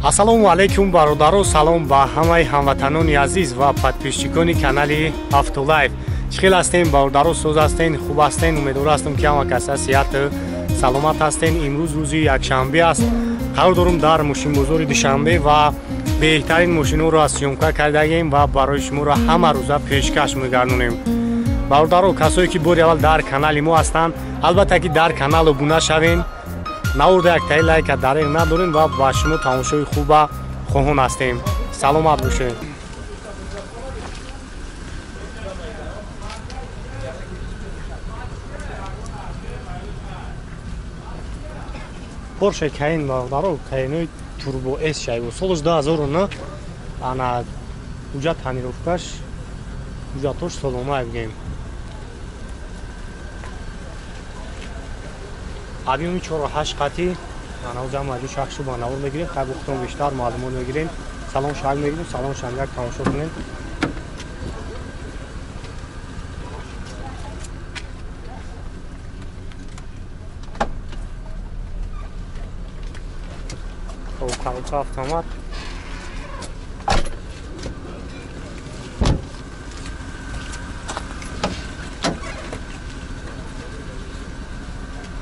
Ассалому алайкум бародаро, салом ба ҳамаи ҳамватанони азиз ва подписчикони канали Автолайф. Чӣ хел ҳастем бародаро, соз ҳастен, хуб ҳастен? Умедвор ҳастам ки ҳама каса сиҳату саломат ҳастен. Имрӯз рӯзи якшанбе аст. Қарор дорум дар мошинбозори Душанбе ва беҳтарин мошинҳоро аз съёмка кардагем ва барои шуморо ҳама рӯза пешкаш мегардонем. Бародаро, касое ки бори аввал дар канали мо ҳастанд, албатта ки дар канал обуна шавен, наворда яктаи лайка дареғ надорем ва ба шумо тамошои хуба хоҳон ҳастем. Саломат бошед. Порше Каин бародаро, Каинои Турбо С шайбо. Солаш 2009, ана уҷа тонировкаш, уҷатош солома бигем. Объёми 4.8 қати, ана уҷа маҷу шахшу ба навор мегирем, хай бухтон бештар маълумот мегирем. Салон шаг мегирем, салон шаг тамошо кунем. Коробка автомат.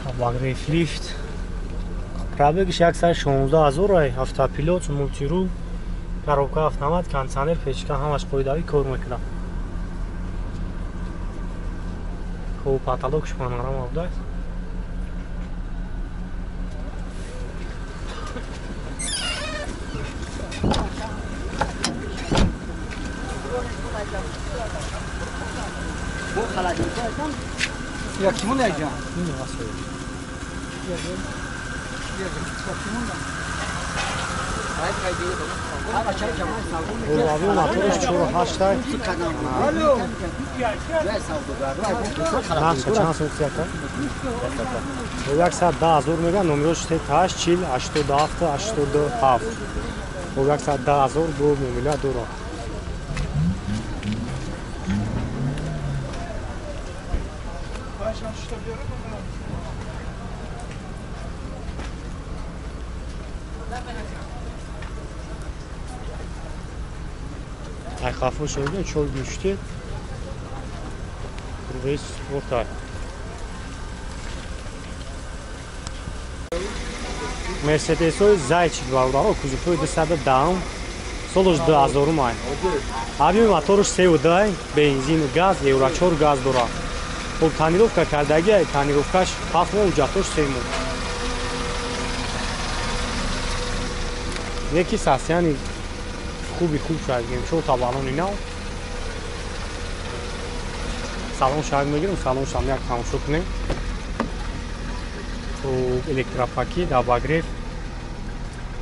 Обогрев лифт. Пробегиш 116 000, автопилот, мультирул, коробка автомат, кондиционер, печка ҳамаш қоидавӣ кор мекунад. Хуб, потолокш панорама будааст. Ya kimin diyeceğim? Объём мотораш 4.8. Нарха чанд сум сията? 110 000 мегӯянд, номерош 38 40 87 87. 110 000 бо муомила дорад. Айқафо шуда чор гӯшти рӯи спорта. Мерседесои Зайчик бародаро, кузовҳои 210, солаш 2000 май. Объёми мотораш 3.2, бензин, газ, евро 4 газ дорад. Хуб, тонировка кардагӣ, тонировкаш 7 моҳ, ҳуҷҷатош 3 моҳ. Яки сасияни хуби хуб шуд, чор та балони нав. Салон шаг мегирем, салон шам як тамошо кунем. Хуб, электропакет, обогрев,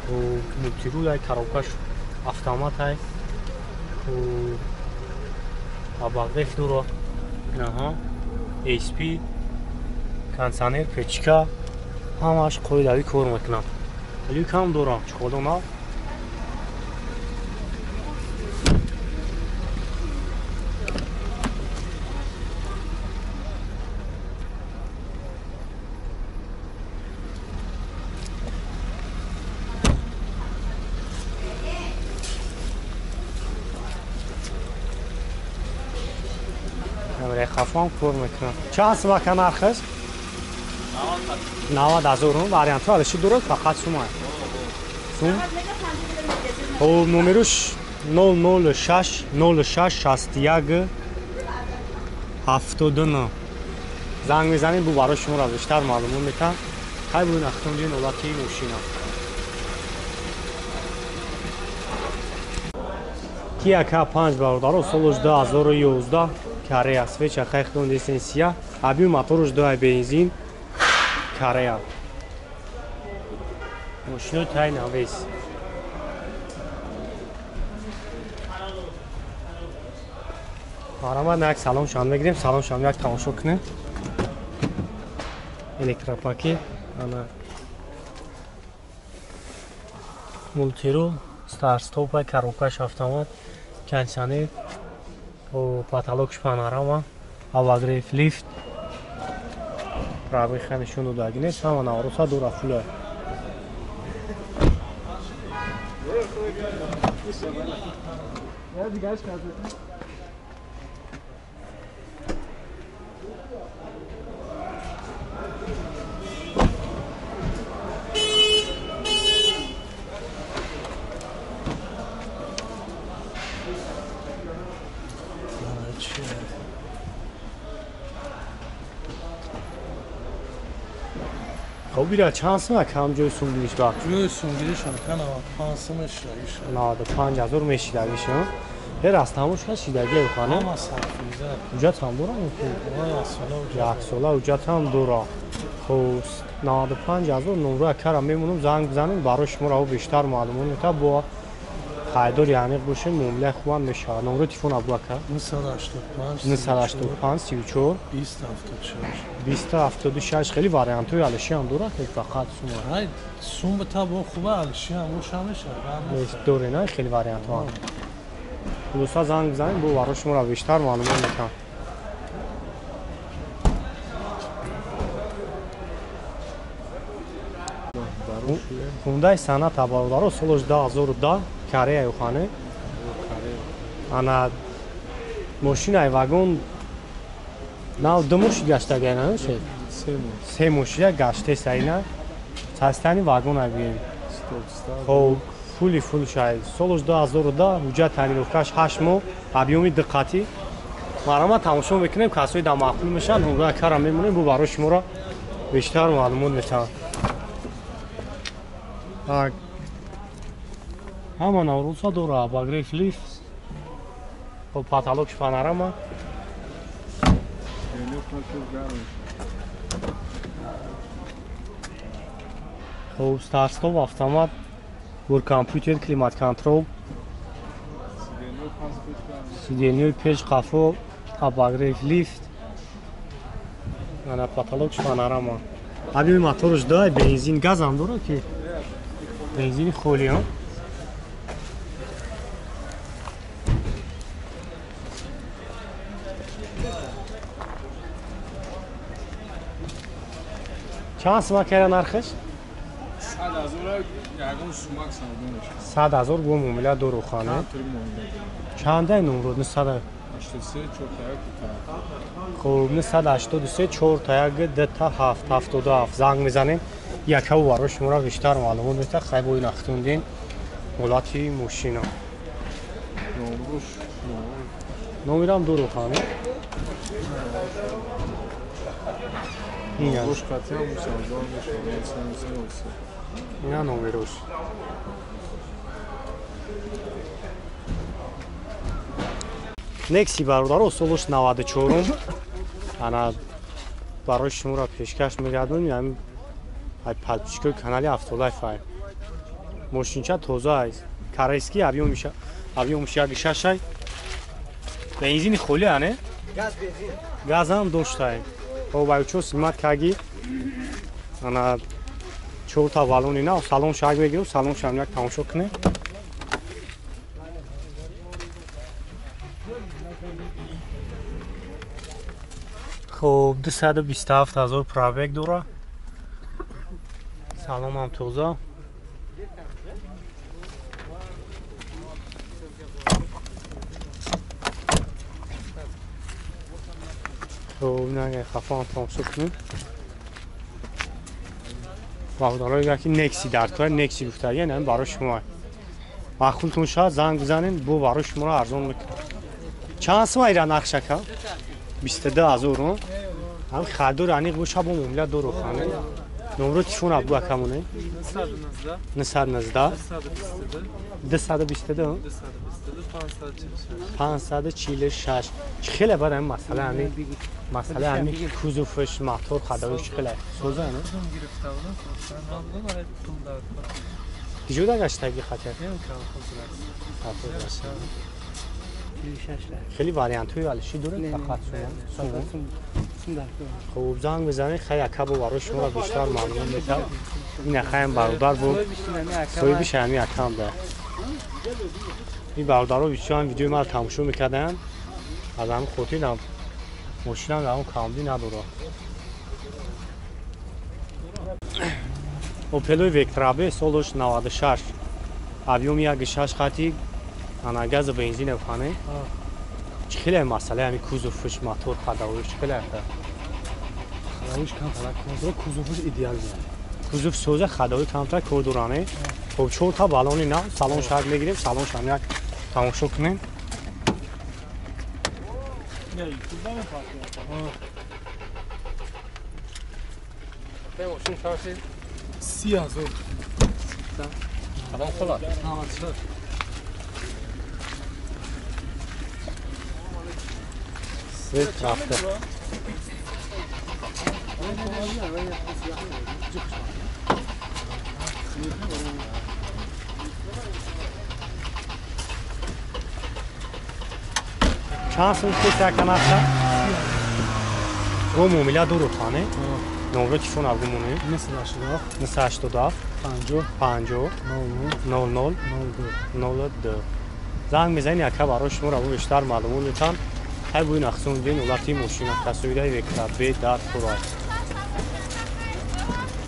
хуб, мультирул, коробкаш автомат, хуб, обогрев дорад. Аҳа, SP, кондиционер, печка, ҳамааш қоидавӣ кор мекунад. Люк ҳам дорам, чиқода нав. Хафам кор мекунад. Чанд сум ака нархаш? 90 000. Вариантҳо алиши дорад, фақат сум аст. Сум? Хуб, номерош 006 06 61 79. Занг мезанем, бу барои шуморо бештар маълумот метаҳам. Хай бубин ахтон дин ҳолати мошина. Kia K5 бародаро, солаш 2011, Корея, свеча хайхтон десен сия, объём мотораш 2 бензин, Корея. Мошино тай навес. Марамад як салон шам мегирем, салон шам як тамошо кунем. Электропакет, ана мультирул, старт-стопа, коробкаш автомат, кондиционер, потолокш панорама, обогрев лифт, пробег нишон додагӣ нест, ҳама навроса дора фула. خب بیره چند سوم کم جای سونگیریش باق؟ جای سونگیریش هم که 95 سوم شدگیش 95 هزار میشیدگیش هر از تموش که شیدگی بخانه؟ هم از حرفیزه اجت هم دورا؟ یک ساله اجت هم دورا. خب 95 هزار نمره کرم میمونم زنگ بزنیم برای شما را بیشتر معلومات میده با خریدار یعنی باشه معامله خوبم میشه. نمره تلفن ابو کرد 985 985 34 2076 2076. خیلی وریانت های الشی هم داره که فقط سوم های سوم به تا با خوبه الشی هم روش هم میشه دوره نه خیلی وریانت ها. خلاصا زنگ بزنیم با برای شما را بیشتر معلومات میدم. Hyundai Sonata бародаро солаш 2010 Корея юхане. Ана мошинаи вагон нав ду моши гаштагай наношед? Се мошия гаштеса ина. Састани вагон абием. Хоб фули фул шай. Солаш 2010 ҳуҷҷат таъмировкаш 8 моҳ объёми диққатӣ. Марама тамошо мекунем касои дар маъқул мешаванд Hyundai кара мемонем бу барои шуморо бештар маълумот метаванд. Так. Ҳама наврӯза дора обогрев лифт. Хоб потолок панорама. Хоб старт-стоп автомат, бур компютер, климат контрол. Сиденьои пеш қафо, обогрев лифт. Ана потолок панорама. Объёми моторш да, бензин, газ ҳам дора ки бензини холӣ ҳам. Чанд сумак кара нархаш? 100 000 ягон сумак савдо мешавад. 100 000 бо муомила дору хона. Чандай номро? 983 4 1 хуб 983 4 1 2 7 77 занг мезанем. Якаву барои шуморо бештар маълумот метавад. Хай бо ин ахтундин ҳолати мошина. Номерам дору хона. Ина номерош. Некси бародаро солаш 94 ана барои шуморо пешкаш мегардонем. Ҳамин ай подписчикои канали Автолайф ай. Мошинча тоза аст. Корейский объёмиш 1.6 ай. Бензини холӣ ане? Газ бензин. Газам доштай. Хоб ай чо снимат каги. Ана чорта валони нав салон шаг мегирем, салон шам як тамошо кунем. Хоб 227 000 пробег дора. Салонам тоза. Хоб ина хафан тамошо кунем. Бародаро ки Некси дар кор Некси гуфтагӣ ин барои шумо. Маъқултон шуд занг бизанед, бо барои шуморо арзон мекунем. Чанд сум айра нақшака? 22 000. Ҳам харидор аниқ боша бо муомила дору хона. Номро телефон абу акамоне? 919 222 546. Хеле бад ҳамин масъала ҳамин масъала ҳамин кузовш мотор хадавиш хеле соза не? Диҷода гаштаги хатер? Хеле вариантҳои алиши доред фақат сум? Хуб занг бизанед хай ака бо барои шуморо бештар маълумот метавад. Ин акаям бародар буд. Соҳибиш ҳамин акам да. Ин бародаро бисёр ҳам видеои маро тамошо мекарданд. Аз ҳамин хотир мошинам дар он камбӣ надорад. Опелои Вектра Б солаш 96. Объёми 1,6 хати ана газу бензин фане. Чӣ хеле масъала ҳами кузовш, мотор, ходовойш чӣ хеле ака? Ходовойш камтар кор, кузовш идеал. Кузов соза, ходовой камтар кор доране. Хоб, чорта баллони нав, салон шак мегирем, салон шам як тамошо кунем. 30,000. Кадом сола? 94. Свет рафта. Чанд сум кеса нарха? Го муомила дуру хане? Номро телефон абгумоне? 987 987 50 50 00 00 02. 02. Занг мезанед, яка барои шуморо бо бештар маълумот метаҳанд. Ҳай буи нахсун дин улати мошина касоидаи векра бе дар курай.